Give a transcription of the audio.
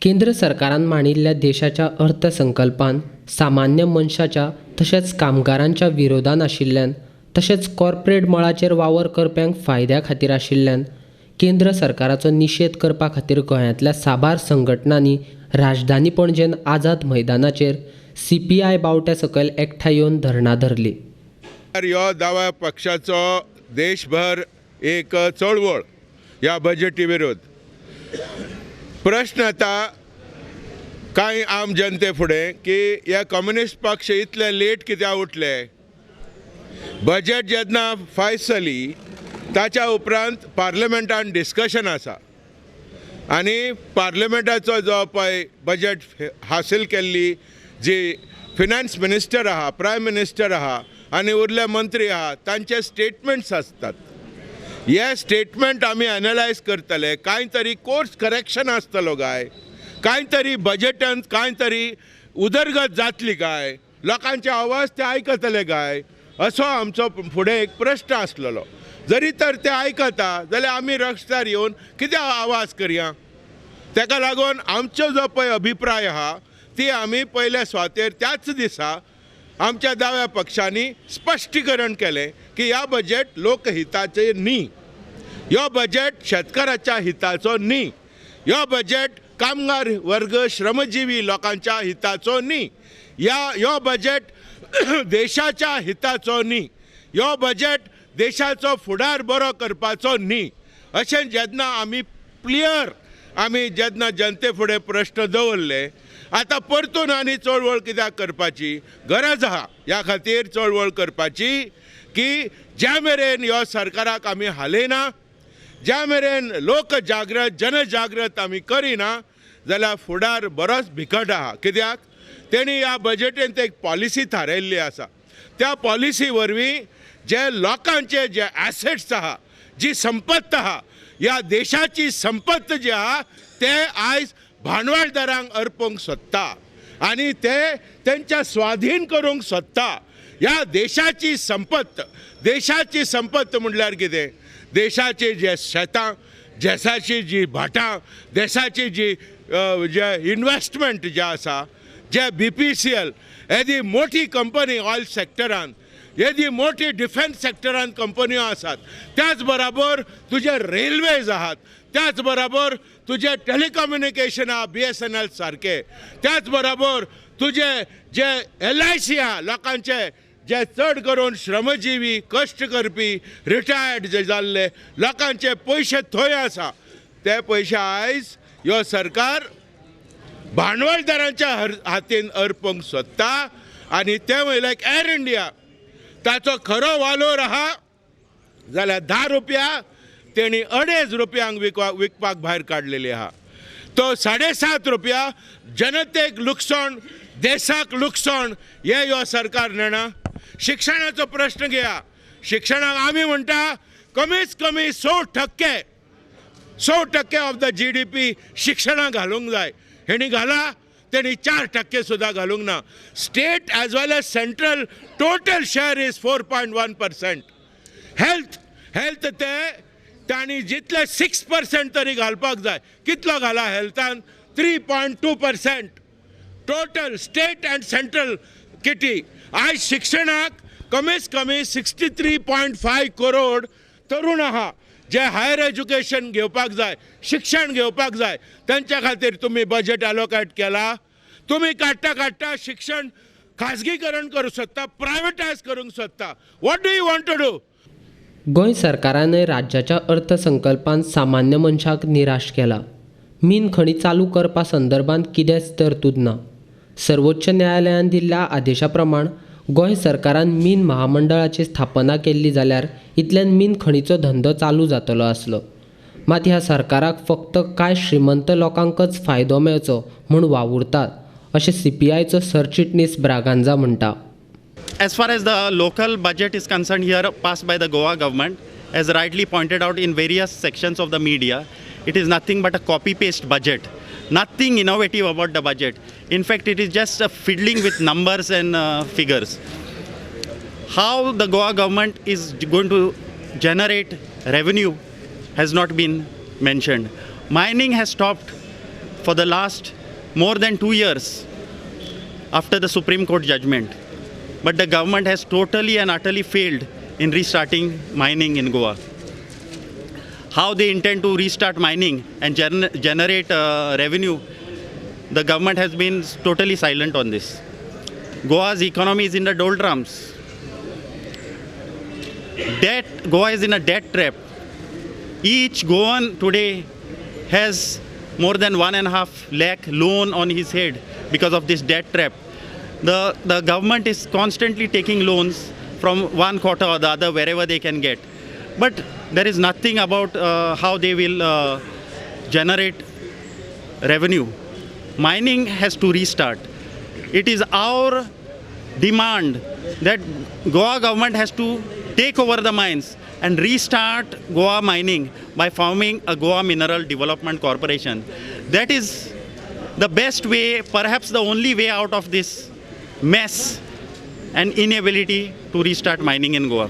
केंद्र सरकारान मांडिल्ल्या देशाच्या अर्थसंकल्पान सामान्य मनशाच्या तशेंच कामगारांच्या विरोधान आशिल्ल्यान तशेंच कॉर्पोरेट मळाचेर वावर करप्यांक फायद्या खातीर आशिल्ल्यान केंद्र सरकाराचो निशेध करपा खातीर गोंयांतल्या साबार संघटनांनी राजधानी पणजेन आझाद मैदानाचेर सीपीआय बावट्या सकयल एकठांय येवन धरणां धरली. ह्यो दाव्या पक्षाचो देशभर एक चळवळ ह्या बजेटी विरोध. प्रश्न येता कांय आम जनते फुडें की हे कम्युनिस्ट पक्ष इतले लेट कित्याक उठले? बजेट जेन्ना फायस जाली ताच्या उपरांत पार्लमेंटान डिस्कशन आसा आनी पार्लमेंटाचो जो पळय बजेट हासील केल्ली जी फिनान्स मिनिस्टर आहा, प्रायम मिनिस्टर आहा आनी उरले मंत्री आहा तांचे स्टेटमेंट्स आसतात. हे स्टेटमेंट आमी एनलायज करतले. कांय तरी कोर्स करेक्शन आसतलो काय, कांय तरी बजेटांत कांय तरी उदरगत जातली काय, लोकांचे आवाज ते आयकतले काय, असो आमचो फुडें एक प्रश्न आसलेलो. जरी तर ते आयकता जाल्यार आमी रस्त्यार येवन कित्याक आवाज करया? ताका लागून आमचो जो पळय अभिप्राय आहा ती आमी पयल्या सुवातेर त्याच दिसा आमच्या दाव्या पक्षांनी स्पश्टीकरण केलें की ह्या बजेट लोकहिताचें न्ही, ह्यो बजेट शेतकाराच्या हिताचो न्ही, ह्यो बजेट कामगार वर्ग श्रमजीवी लोकांच्या हिताचो न्ही, ह्यो बजेट देशाच्या हिताचो न्ही, ह्यो बजेट देशाचो फुडार बरो करपाचो न्ही. अशें जेन्ना आमी क्लियर आमी जेन्ना जनते फुडें प्रश्न दवरले, आतां परतून आनी चळवळ कित्याक करपाची गरज आहा? ह्या खातीर चळवळ करपाची की ज्या मेरेन ह्यो सरकाराक आमी हालयना, ज्या मेरेन लोक जागृत जनजागृत आमी करिना जाल्यार फुडार बरोच भिकट आहा. कित्याक तेणी ह्या बजेटींत एक पॉलिसी थारायल्ली आसा. त्या पॉलिसी वरवीं जे लोकांचे जे एसेट्स आहा, जी संपत्त आहा, ह्या देशाची संपत्त जी आहा ते आयज भांडवलदारांक अर्पूंक सोदता आनी ते तेंच्या स्वाधीन करूंक सोदता. ह्या देशाची संपत्त, देशाची संपत्त म्हणल्यार कितें? देशाची जे शेतां, देशाची जी भाटां, देशाची जी जे इन्वेस्टमेंट जे आसा, जे BPCL येदी मोठी कंपनी ऑयल सेक्टरान, येदी मोठी डिफेन्स सेक्टरान कंपन्यो आसात, त्याच बराबर तुजे रेल्वेज आहात, त्याच बराबर तुजे टेलिकम्युनिकेशन आहा BSNL सारके, त्याच बराबर तुजे जे LIC आहा, लोकांचे जे चड करून श्रमजीवी कश्ट करपी रिटायर्ड जे जाल्ले लोकांचे पयशे थंय आसा, ते पयशे आयज ह्यो सरकार भांडवलदारांच्या हातीन अर्पूंक सोदता. आनी ते म्हणल्यार एअर इंडिया ताचो खरो वालोर आहा जाल्यार 10 रुपया तेणी 2.5 रुपयांक विकपाक भायर काडलेली आहा. तो 7.5 रुपया जनतेक लुकसाण, देशाक लुकसाण हे ह्यो सरकार नेणा. शिक्षणाचो प्रश्न घेया. शिक्षणाक आमी म्हणटा कमीत कमी 100% 100% ऑफ the GDP शिक्षणाक घालूंक जाय. हेणी घाला, तेणी 4% सुद्दां घालूंक ना. State as well as central total share is 4.1%. Health ते तांणी जितले 6% तरी घालपाक जाय. कितलो घाला हेल्थान? 3.2% total state and central kitty. आयज शिक्षणाक कमीत कमी 63.5 करोड तरुण आहा जे हायर एज्युकेशन घेवपाक जाय, शिक्षण घेवपाक जाय, तेंच्या खातीर तुमी बजेट एलोकेट केला. तुमी काडटा काडटा शिक्षण खाजगीकरण करूंक सोदता, प्रायवेटायज करूंक सोदता. What do you want to do? Goa सरकारानय राज्याच्या अर्थसंकल्पान सामान्य मनशाक निराश केला. मीन खणी चालू करपा संदर्भात कितेंच तरतूद ना. सर्वोच्च न्यायालयान दिल्ल्या आदेशा प्रमाण गोंय सरकारान मीन महामंडळाची स्थापना केल्ली जाल्यार इतल्यान मीन खणीचो धंदो चालू जातलो आसलो. मात ह्या सरकाराक फक्त कांय श्रीमंत लोकांकच फायदो मेळचो म्हूण वावुरतात अशें सीपीआयचो सरचिटणीस ब्रागांझा म्हणटा. As far as the local budget is concerned here passed by the Goa government, as rightly pointed out in various sections of the media, it is nothing but a copy-paste budget. Nothing innovative about the budget. In fact, it is just a fiddling with numbers and figures. How the Goa government is going to generate revenue has not been mentioned. Mining has stopped for the last more than 2 years after the Supreme Court judgment. But the government has totally and utterly failed in restarting mining in Goa. How they intend to restart mining and generate revenue, the government has been totally silent on this. Goa's economy is in the doldrums. Goa is in a debt trap. Each Goan today has more than 1.5 lakh loan on his head because of this debt trap. The government is constantly taking loans from one quarter or the other wherever they can get. But there is nothing about how they will generate revenue. Mining has to restart. It is our demand that Goa government has to take over the mines and restart Goa mining by forming a Goa Mineral Development Corporation. That is the best way, perhaps the only way out of this mess and inability to restart mining in Goa.